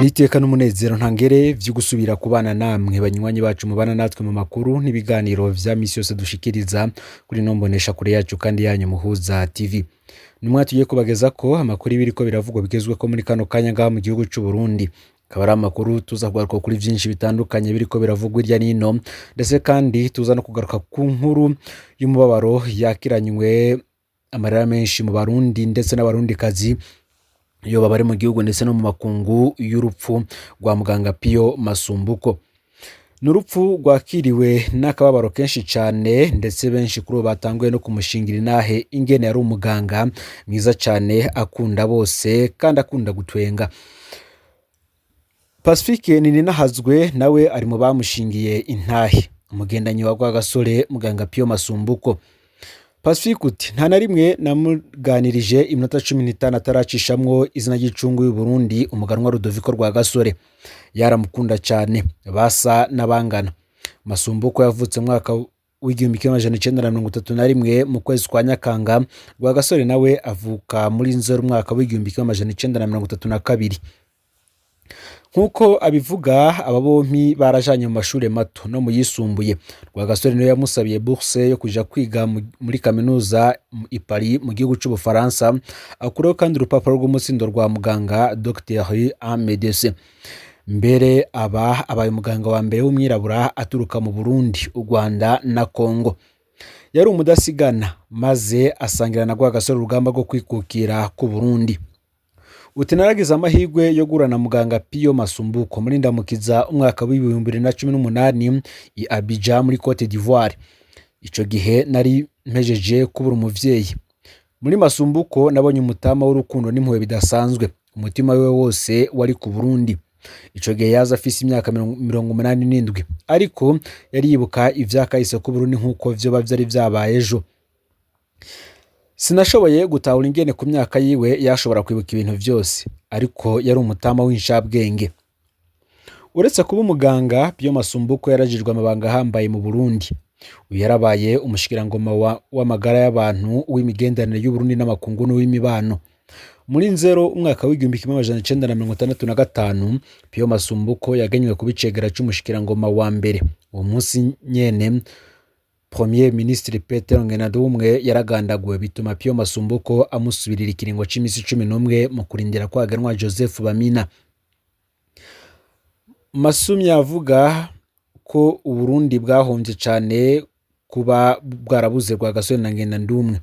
Niteka n'umunezero ntangere vyo gusubira kubana namwe banywanyi bacu mubana natwe mu makuru n'ibiganiro vya misi yose dushikiriza kuri ino mbonesha kure yacu kandi yanyu Muhuza TV. Nimwe tugiye kubageza ko amakuru y'ibiriko biravugwa bigezweko muri kano kanya ngaha mu gihugu c'u Burundi. Akaba ari amakuru tuza kugaruka kuri vyinshi bitandukanye biriko biravugwa irya nino, ndetse kandi tuza no kugaruka ku nkuru y'umubabaro yakiranywe amarira menshi mu Barundi ndetse n'Abarundikazi iyo bari mu gihugu ndetse no mu makungu y'urupfu rwa muganga Pio Masumbuko. Ni urupfu rwakiriwe n'akababaro kenshi cyane, ndetse benshi kuri ubu batanguye no kumushingira inahe ingene yari umuganga mwiza cyane, akunda bose kandi akunda gutwenga. Pacifique Nininahazwe nawe ari mu bamushingiye intahe, umugendanyi wa Rwagasore muganga Pio Masumbuko. Pacifique uti nta na rimwe namuganirije iminota 15 ataracishamwo izina ry'icungu y'u Burundi, umuganwa Rudoviko Rwagasore. Yaramukunda cyane, basa n'abangana. Masumbuko yavutse mu mwaka w'1931 mu kwezi kwa Nyakanga. Rwagasore nawe avuka muri Nzeri umwaka w'1932. Nk'uko abivuga, aba bompi barajanye mu mashuri mato no mu yisumbuye. Rwagasore niwe yamusabiye bourse yo kuja kwiga muri kaminuza i Paris mu gihugu c'Ubufaransa, akuraho kandi urupapuro rw'umutsindo rwa muganga, Dr en médecine. Mbere aba abaye umuganga wa mbere w'umwirabura aturuka mu Burundi, u Rwanda na Congo. Yari umudasigana, maze asangira na Rwagasore urugamba rwo kwikukira ku Burundi. Uti naragize amahirwe yo guhura na muganga Pio Masumbuko muri Ndamukiza umwaka w'2018 i Abidjan muri Cote d'Ivoire. Ico gihe nari mpejeje kubura umuvyeyi. Muri Masumbuko nabonye umutama w'urukundo n'impuhwe bidasanzwe. Umutima wiwe wose wari ku Burundi. Ico gihe yaza afise imyaka 87, ariko yari yibuka ivyakahise ku Burundi nk'uko vyoba vyari vyabaye ejo. Sinashoboye gutahura ingene ku myaka yiwe yashobora kwibuka ibintu vyose, ariko yari umutama w'incabwenge. Uretse kuba umuganga, Pio Masumbuko yarajejwe amabanga ahambaye mu Burundi. Uyu yarabaye umushikirangoma w'amagara y'abantu, w'imigenderanire y'Uburundi n'amakungu n'uw'imibano. Muri Nzero umwaka w'1965, Pio Masumbuko yagenywe kuba icegera c'umushikirangoma wa mbere. Uwo munsi nyene Premier Ministre Petero Ngendandumwe yaragandaguwe, bituma Pio Masumbuko amusubirira ikiringo c'imisi 11 mu kurindira ko hagenwa Joseph Bamina. Masumya avuga ko Uburundi bwahomvye cane kuba bwarabuze Rwagasore na Ngendandumwe.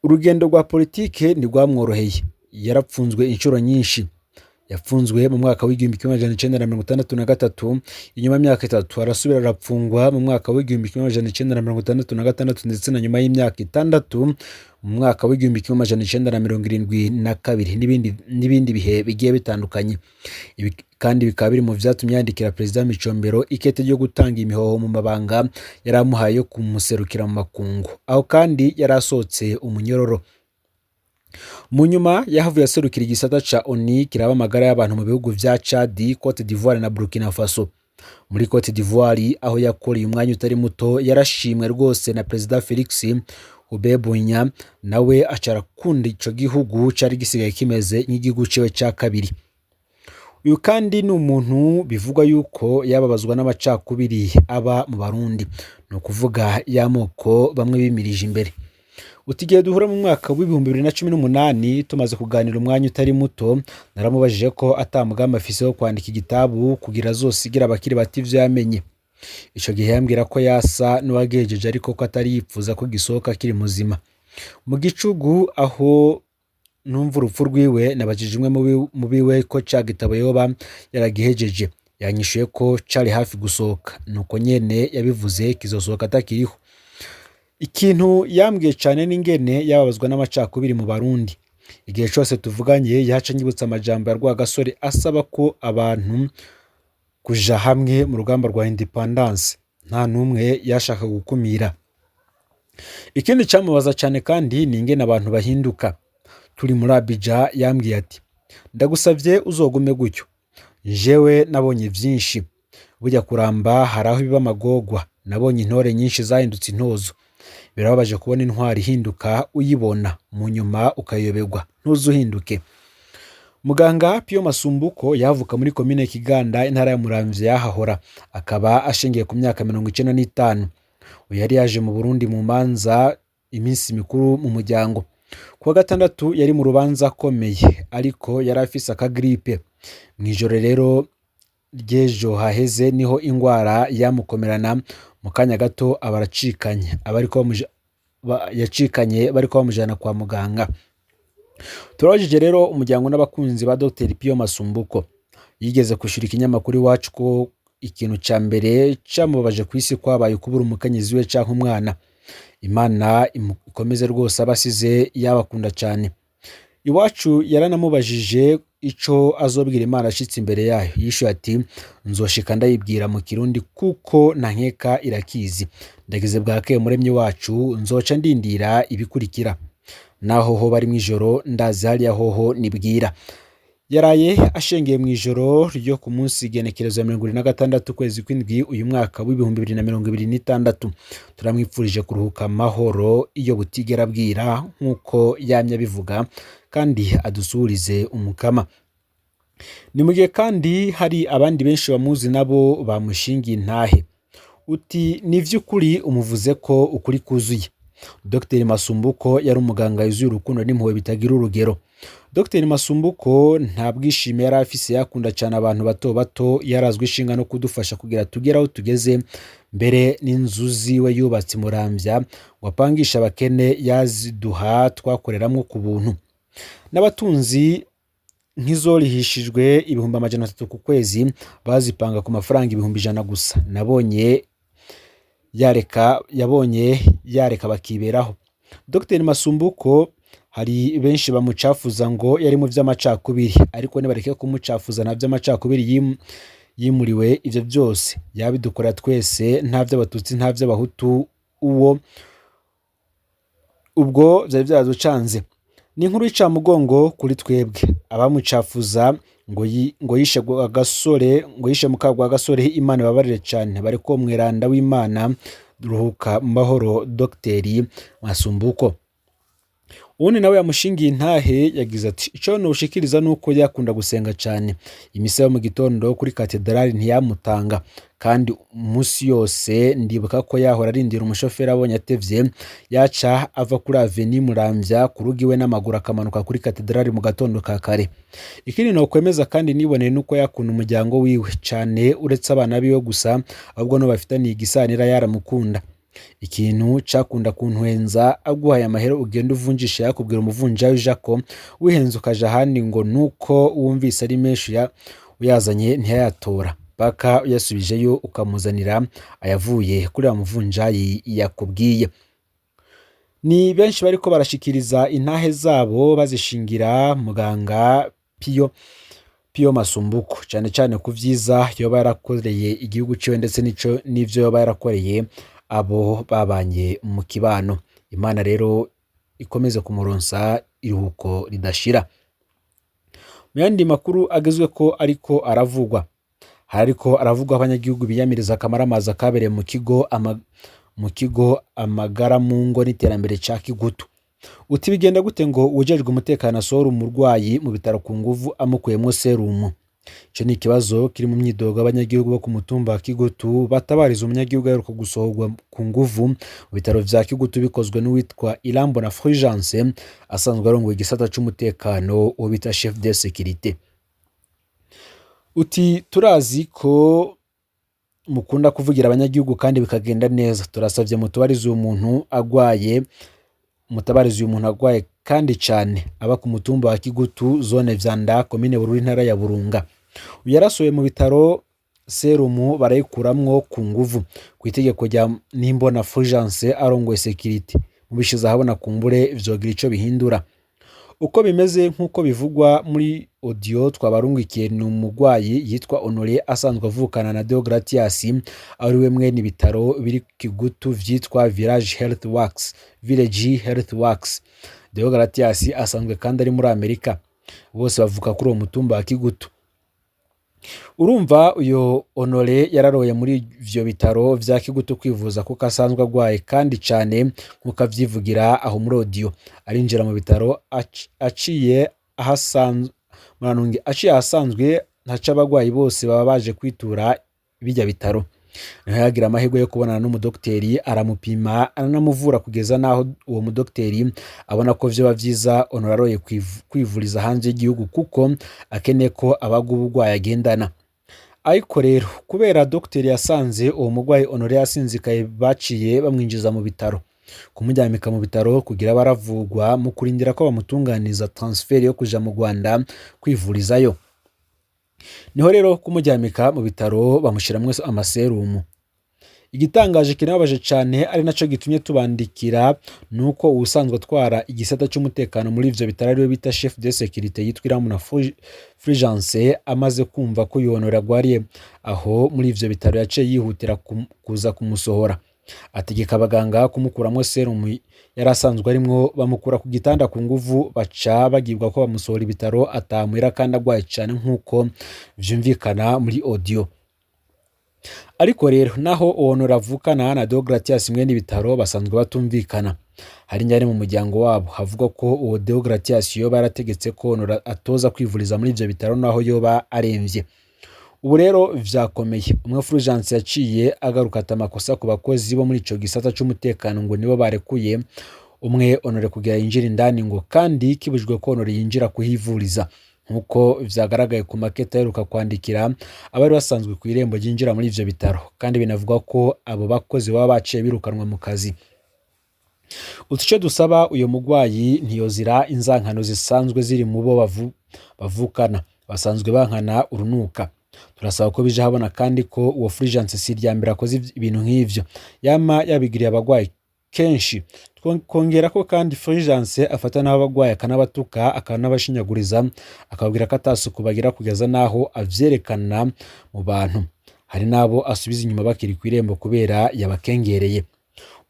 Urugendo rwa politike ntirwamworoheye, yarapfunzwe inshuro nyinshi. Yapfunzwe mu mwaka w'1963, inyuma y'imyaka 3 arasubira arapfungwa mu mwaka w'1966, ndetse na nyuma y'imyaka 6 mu mwaka w'1972, n'ibindi n'ibindi bihe bigiye bitandukanye. Ibi kandi bikaba biri mu vyatumye yandikira Perezida Micombero ikete ryo gutanga imihoho mu mabanga yari amuhaye yo kumuserukira mu makungu. Aho kandi yari asohotse umunyororo. Mu nyuma yahavuye aserukira igisata ca ONU kiraba amagara y'abantu mu bihugu vya Chad, Cote d'Ivoire na Burkina Faso. Muri Cote d'Ivoire, aho yakoreye umwanya utari muto, yarashimwe rwose na Perezida Felix Houphouët-Boigny, nawe aca arakunda ico gihugu cari gisigaye kimeze nk'igihugu ciwe ca kabiri. Uyu kandi ni umuntu bivugwa yuko yababazwa n'amacakubiri aba mu Barundi, ni ukuvuga y'amoko bamwe bimirije imbere. Uti igihe duhura mu mwaka w'2018, tumaze kuganira umwanya utari muto, naramubajije ko ata mugambi afise wo kwandika igitabu kugira azosigira abakiri bato ivyo yamenye. Ico gihe yambwira ko yasa n'uwagejeje, ariko ko atari yipfuza ko gisohoka akiri muzima. Mu gicugu aho numva urupfu rwiwe, nabajije umwe mu biwe ko ca gitabo yoba yaragihejeje. Yanyishuye ko cari hafi gusohoka. Nuko nyene yabivuze, kizosohoka atakiriho. Ikintu yambwiye cane n'ingene yababazwa n'amacakubiri mu Barundi. Igihe cose tuvuganye yaca anyibutsa amajambo ya Rwagasore asaba ko abantu kuja hamwe mu rugamba rwa indépendance, nta n'umwe yashaka gukumira. Ikindi camubaza cane kandi ni ingene abantu bahinduka. Turi muri Abidjan yambwiye ati: "Ndagusavye uzogume gutyo, jewe nabonye vyinshi. Burya kuramba hari aho biba amagorwa. Nabonye intore nyinshi zahindutse intozo. Birababaje kubona intwari ihinduka, uyibona mu nyuma ukayoberwa. Ntuzuhinduke." Muganga Pio Masumbuko yavuka muri komine Kiganda, intara ya Muramvya, yahahora akaba ashingiye ku myaka 95. Uyu yari yaje mu Burundi mu manza iminsi mikuru mu muryango. Ku wa gatandatu yari mu rubanza akomeye, ariko yari afise akagripe. Mw'ijoro rero ry'ejo haheze niho ingwara yamukomerana, mu kanya gato aba aracikanye, abariko yacikanye bariko bamujana kwa muganga. Turabajije rero umuryango n'abakunzi ba Dr Pio Masumbuko. Yigeze kwishura ikinyamakuru Iwacu ko ikintu ca mbere camubabaje kw'isi kwabaye ukubura umukenyezi we canke umwana. Imana ikomeze rwose abasize, yabakunda cane. Iwacu yaranamubajije ico azobwira Imana ashitse imbere yayo. Yishuye ati: "Nzoshika ndayibwira mu Kirundi kuko nta nkeka irakizi. Ndagize bwakeye Muremyi wacu, nzoca ndindira ibikurikira. Naho hoba ari mw'ijoro, ndazi hariya hoho nibwira." Yaraye ashengeye mw'ijoro ryo ku munsi igenekerezo ya 26 ukwezi kw'indwi uyu mwaka w'2026. Turamwipfurije kuruhuka amahoro iyo butigera bwira nk'uko yamye abivuga, kandi adusuhurize Umukama. Ni mu gihe kandi hari abandi benshi bamuzi nabo bamushingiye intahe. Uti: "Ni vy'ukuri umuvuze ko ukuri kuzuye. Dr Masumbuko yari umuganga yuzuye urukundo n'impuhwe bitagira urugero. Dr Masumbuko nta bwishime yari afise, yakunda cyane abantu bato bato, yarazwi ishinga no kudufasha kugira tugere aho tugeze. Mbere n'inzu ziwe yubatse i Muramvya ngo apangishe abakene yaziduha twakoreramwo ku buntu. N'abatunzi nk'izorihishijwe 300,000 ku kwezi bazipanga ku mafaranga 100,000 gusa. Nabonye yareka, yabonye yareka bakiberaho. Dr Masumbuko hari benshi bamucafuza ngo yari mu vy'amacakubiri, ariko nibareke kumucafuza, nta vy'amacakubiri yimuriwe. Ivyo byose yabidukorera twese, nta vy'Abatutsi, nta vy'Abahutu, uwo ubwo vyari vyaraducanze. Ni inkuru y'icamugongo kuri twebwe abamucafuza ngo yishe Rwagasore, ngo yishe muka Rwagasore. Imana ibabarire cane, bariko mweranda w'Imana, ruhuka mu mahoro Dr Masumbuko." Uwundi nawe yamushingiye intahe yagize ati: "Ico noshikiriza nuko yakunda gusenga cane. Imisa yo mu gitondo kuri katedrali ntiyamutanga, kandi umunsi yose ndibuka ko yahora arindira umushoferi, abonye atevye yaca ava kuri Avenue Muramvya ku rugo iwe n'amaguru akamanuka kuri katedrali mu gatondo ka kare. Ikindi nokwemeza kandi niboneye nuko yakunda umuryango wiwe cane, uretse abana biwe gusa, ahubwo no bafitaniye igisanira yaramukunda. Ikintu cakunda kuntwenza, aguhaye amahera ugenda uvunjisha, yakubwira umuvunjayi ujako wihenze ukaja ahandi ngo nuko wumvise ari menshi, uyazanye ntiyayatora paka uyasubijeyo ukamuzanira ayavuye kuri wa muvunjayi yakubwiye." Ni benshi bariko barashikiriza intahe zabo bazishingira muganga Pio Masumbuko, cane cane ku vyiza yoba yarakoreye igihugu ciwe ndetse n'ico n'ivyo yoba yarakoreye abo babanye mu kibano. Imana rero ikomeze kumuronsa iruhuko ridashira. Mu yandi makuru agezwe ko ariko aravugwa, hariko aravugwa abanyagihugu biyamiriza akamaramaza kabereye mu kigo Amagara mu ngo n'Iterambere ca Kigutu. Uti: "Bigenda gute ngo uwujejwe umutekano asohora umurwayi mu bitaro ku nguvu amukuyemwo serumu?" Ico ni ikibazo kiri mu myidogo y'abanyagihugu bo ku mutumba wa Kigutu batabariza umunyagihugu aheruka gusohorwa ku nguvu mu bitaro vya Kigutu bikozwe n'uwitwa Irambona Fulgence, asanzwe arongoye igisata c'umutekano, uwo bita chef de sécurité. Uti: "Turazi ko mukunda kuvugira abanyagihugu kandi bikagenda neza. Turasavye mutubarize uyu muntu agwaye, mutabarize uyu muntu agwaye kandi cane, aba ku mutumba wa Kigutu, zone Vyanda, komine Bururi, intara ya Burunga. Uyu yarasohoye mu bitaro, serumu barayikuramwo ku nguvu ku itegeko rya Nimbona Fulgence arongoye sécurité. Mubishize ahabona kumbure vyogira ico bihindura." Uko bimeze nk'uko bivugwa muri audio twabarungikiye, ni umurwayi yitwa Honore, asanzwe avukana na Deogratias, ari we mwene ibitaro biri Kigutu vyitwa Village Health Works, Village Health Works. Deogratias asanzwe kandi ari muri Amerika. Bose bavuka kuri uwo mutumba wa Kigutu. Urumva uyo Honore yararoye muri ivyo bitaro vya Kigutu kwivuza kuko asanzwe agwaye kandi cane nk'uko avyivugira aho muri audio. Arinjira mu bitaro aciye ahasanzwe Murantunge aciye ahasanzwe haca abagwayi bose baba baje kwitura bijya bitaro. Niho yagira amahirwe yo kubonana n'umudokiteri, aramupima aranamuvura kugeza n'aho uwo mudokiteri abona ko vyoba vyiza Honore aroye kwivuriza hanze y'igihugu kuko akeneye ko abaga uburwayi agendana. Ariko rero kubera dogiteri yasanze uwo murwayi Honore yasinzikaye, baciye bamwinjiza mu bitaro, kumuryamika mu bitaro kugira baravugwa mu kurindira ko bamutunganiza transfert yo kuja mu Rwanda kwivurizayo. Niho rero kumuryamika mu bitaro bamushiramwo amaserumu. Igitangaje kinababaje cane ari naco gitumye tubandikira nuko uwusanzwe atwara igisata c'umutekano muri ivyo bitaro ariwe bita chef de sécurité yitwa Iramuna Fulgence, amaze kumva ko Honore agwariye aho muri ivyo bitaro, yaciye yihutira kuza kumusohora, ategeka abaganga kumukuramwo serumu yari asanzwe arimwo, bamukura ku gitanda ku nguvu, baca bagibwa ko bamusohora ibitaro atamuhira kandi agwaye cane nk'uko vyumvikana muri audio. Ariko rero naho Honore avukana na Deogratias mwene ibitaro basanzwe batumvikana, hari njyane mu muryango wabo. Havugwa ko uwo Deogratias yoba yarategetse ko Honore atoza kwivuriza muri ivyo bitaro naho yoba aremvye. Ubu rero vyakomeye, umwe Fulgence yaciye agaruka ata amakosa ku bakozi bo muri ico gisata c'umutekano, ngo nibo barekuye umwe Honore kugira yinjire indani, ngo kandi kibujijwe ko Honore yinjira kuhivuriza, nkuko vyagaragaye ku makete aheruka kwandikira abari basanzwe ku irembo ryinjira muri ivyo bitaro. Kandi binavugwa ko abo bakozi baba baciye birukanwa mu kazi. Utu ico dusaba, uyo mugwayi ntiyozira inzankano zisanzwe ziri mu bo bavukana, basanzwe bankana urunuka. Turasaba ko bija habona kandi ko uwo Fulgence si irya mbere akoze ibintu nk'ivyo, yama yabigiriye abagwayi kenshi. Kongera ko kandi Fulgence afata n'abo abagwayi akanabatuka, akanabashinyaguriza, akababwira ko atasuku bagira, kugeza n'aho avyerekana mu bantu. Hari n'abo asubiza inyuma bakiri ku irembo kubera yabakengereye.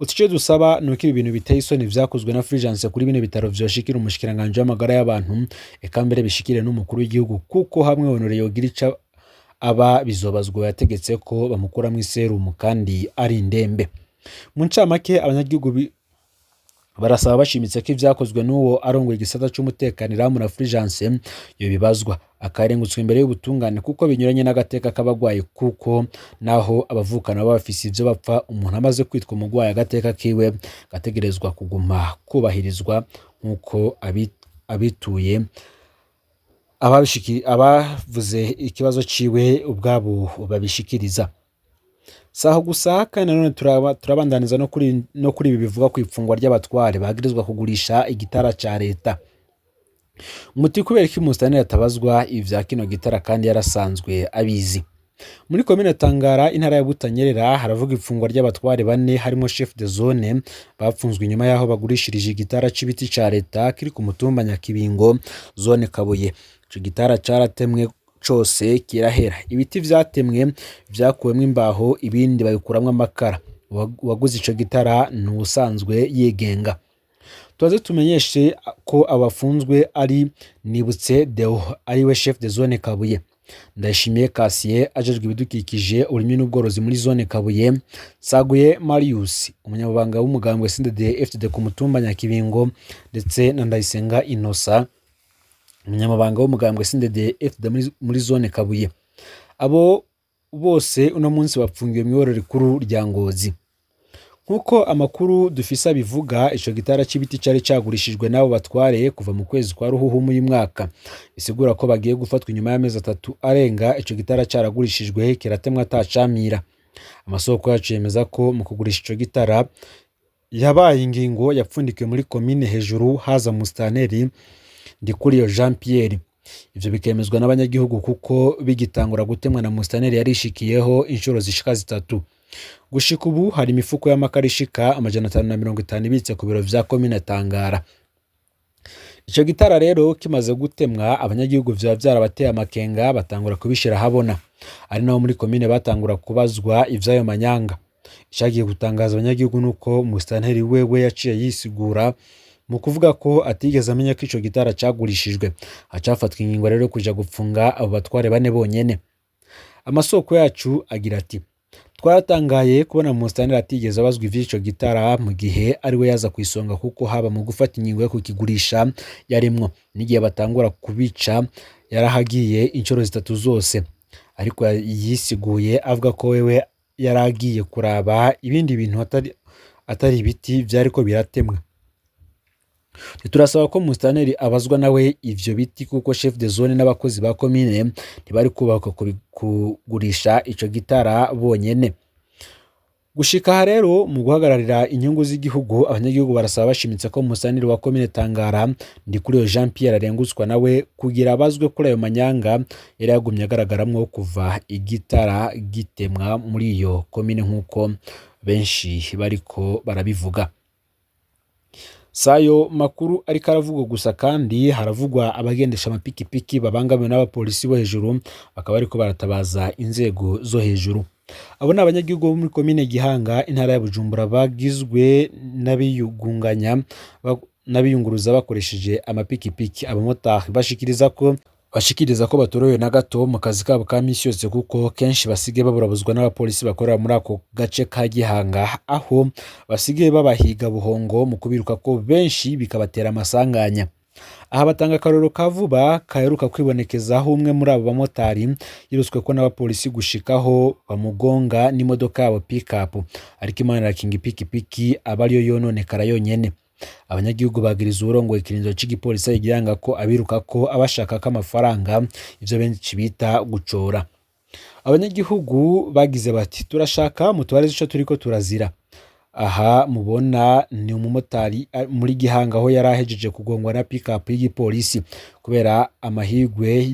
Utu ico dusaba ni uko ibi bintu biteye isoni vyakozwe na Fulgence kuri bino bitaro vyoshikira umushikiranganji w'amagara y'abantu, eka mbere bishikire n'umukuru w'igihugu, kuko hamwe Honore yogira ico aba bizobazwa yategetse ko bamukuramwo iserumu kandi ari indembe. Mu ncamake, abanyagihugu barasaba bashimitse ko ivyakozwe n'uwo arongoye igisata c'umutekano Iramura Fulgence yobibazwa, akarengutswa imbere y'ubutungane, kuko binyuranye n'agateka k'abagwayi, kuko naho abavukana baba bafise ivyo bapfa, umuntu amaze kwitwa umugwayi agateka kiwe gategerezwa kuguma kubahirizwa, nk'uko abituye abavuze ikibazo ciwe ubwabo babishikiriza. Saho gusa kandi nanone turabandaniza no kuri ibi bivuga ku ifungwa ry'abatware bagirizwa kugurisha igitara ca leta. Muti kubera ko umusitanteri atabazwa ivya kino gitara kandi yarasanzwe abizi? Muri komine Tangara, intara ya Butanyerera, haravuga ifungwa ry'abatware bane harimo chef de zone, bapfunzwe inyuma y'aho bagurishirije igitara c'ibiti ca leta kiri ku mutumba Nyakibingo, zone Kabuye. Ico gitara caratemwe cose kirahera. Ibiti vyatemwe vyakuwemwo imbaho, ibindi babikuramwo amakara. Uwaguze ico gitara ni uwusanzwe yigenga. Tubaze tumenyeshe ko abafunzwe ari Nibutse Deo ariwe chef de zone Kabuye, Ndayishimiye Cassier ajejwe ibidukikije, uburimyi n'ubworozi muri zone Kabuye, Saguye Marius umunyamabanga w'umugambwe CNDD FDD ku mutumba Nyakibingo, ndetse na Ndayisenga Innocent umunyamabanga w'umugambwe CNDD FDD muri zone Kabuye. Abo bose uno munsi bapfungiwe mw'iborero rikuru rya Ngozi. Nk'uko amakuru dufise abivuga, ico gitara c'ibiti cari cagurishijwe n'abo batware kuva mu kwezi kwa Ruhuhumu uyu mwaka, bisigura ko bagiye gufatwa inyuma y'amezi 3 arenga ico gitara caragurishijwe kiratemwa atacamira. Amasoko yacu yemeza ko mu kugurisha ico gitara yabaye ingingo yapfundikiwe muri komine, hejuru haza musitanteri Ndikuriyo Jean Pierre. Ivyo bikemezwa n'abanyagihugu kuko bigitangura gutemwa na musitanteri yarishikiyeho inshuro zishika zitatu. Gushika ubu hari imifuko y'amakara ishika 550 ibitse ku biro vya komine Tangara. Ico gitara rero kimaze gutemwa, abanyagihugu vyoba vyarabateye amakenga, batangura kubishira ahabona, ari nabo muri komine batangura kubazwa ivy'ayo manyanga. Icagiye gutangaza abanyagihugu nuko musitanteri wewe yaciye yisigura mu kuvuga ko atigeze amenya ko ico gitara cagurishijwe. Hacafatwa ingingo rero yo kuja gupfunga abo batware bane bonyene. Amasoko yacu agira ati: Twaratangaye kubona Musitanteri atigeze abazwa ivy'ico gitara mu gihe ari we yaza kw'isonga, kuko haba mu gufata ingingo yo kukigurisha yarimwo, n'igihe batangura kubica yarahagiye incuro zitatu zose, ariko yisiguye avuga ko wewe yaragiye kuraba ibindi bintu atari ibiti vyariko biratemwa. Turasaba ko Musitanteri abazwa nawe ivyo biti, kuko chef de zone n'abakozi ba komine ntibari kubaka kugurisha ico gitara bonyene. Gushika aha rero, mu guhagararira inyungu z'igihugu, abanyagihugu barasaba bashimitse ko Musitanteri wa komine Tangara, Ndikuriyo Jean Pierre, arengutswa nawe kugira abazwe kuri ayo manyanga yari yagumye agaragaramwo kuva igitara gitemwa muri iyo komine, nk'uko benshi bariko barabivuga. Sayo makuru ariko aravugwa gusa, kandi haravugwa abagendesha amapikipiki babangamiwe n'abapolisi bo hejuru, bakaba bariko baratabaza inzego zo hejuru. Abo ni abanyagihugu bo muri komine Gihanga, intara ya Bujumbura, bagizwe n'abiyugunganya n'abiyunguruza bakoresheje amapikipiki, abamotari, bashikiriza ko batorohewe na gato mu kazi kabo ka misi yose, kuko kenshi basigaye baburabuzwa n'abapolisi bakorera muri ako gace ka Gihanga, aho basigaye babahiga buhongo mu kubiruka ko benshi bikabatera amasanganya. Aha batanga akarorero ka vuba kaheruka kwibonekeza, aho umwe muri abo bamotari yirutswe ko n'abapolisi gushikaho bamugonga n'imodoka yabo pick-up, ariko Imana irakinga ipikipiki aba ariyo yononekara yonyene. Abanyagihugu bagiriza uwurongoye ikirindiro c'igipolisi Gihanga ko abiruka ko abashakako amafaranga, ivyo benshi bita gucora. Abanyagihugu bagize bati: "Turashaka mutubarize ico turiko turazira." Aha mubona ni umumotari muri Gihanga, aho yari ahejeje kugongwa na pick-up y'igipolisi. Kubera amahirwe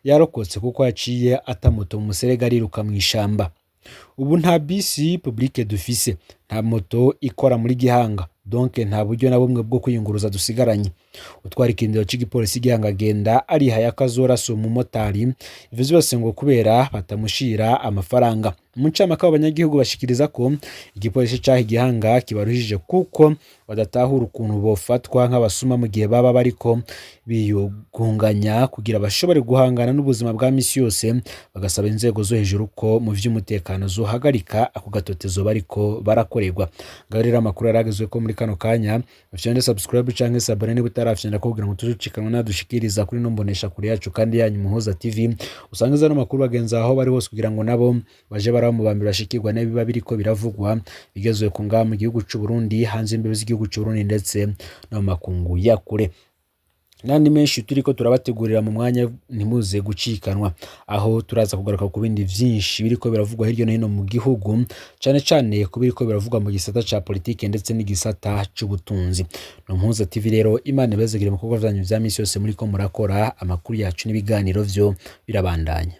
yarokotse, kuko yaciye ata moto mu muserege ariruka mw'ishamba. Ubu nta bisi publique dufise, nta moto ikora muri Gihanga, donc nta buryo na bumwe bwo kwiyunguruza dusigaranye. Utwara ikirindiro c'igipolisi Gihanga agenda arihaye akazorasa umumotari, ivyo vyose ngo kubera batamushira amafaranga. Mu ncamake, abanyagihugu bashikiriza ko igipolisi caha Gihanga kibaruhije, kuko badatahura ukuntu bofatwa nk'abasuma mu gihe baba bariko biyugunganya kugira bashobore guhangana n'ubuzima bwa misi yose. Bagasaba inzego zo hejuru ko mu vy'umutekano zohagarika ako gatotezo bariko barakorerwa. Ngaho rero amakuru yaragezwe ko muri kano kanya. Ufyonde subscribe canke s'abonner niba utarafyonda, kugira ngo tuzucikanwa nadushikiriza kuri no mbonesha kure yacu kandi yanyu Muhuza TV. Usangiza no makuru bagenzi aho bari hose, kugira ngo nabo baje baraba mu bambere bashikirwa n'ibiba biriko biravugwa bigezwe ku ngaha mu gihugu c'u Burundi, hanze imbibe z'igihugu c'u Burundi, ndetse no mu makungu ya kure, n'andi menshi turiko turabategurira mu mwanya. Ntimuze gucikanwa, aho turaza kugaruka ku bindi vyinshi biriko biravugwa hirya no hino mu gihugu, cane cane ku biriko biravugwa mu gisata ca politike ndetse n'igisata c'ubutunzi. No Mpuza TV rero, Imana ibezegere mu bikorwa vyanyu vya misi yose muriko murakora. Amakuru yacu n'ibiganiro vyo birabandanya.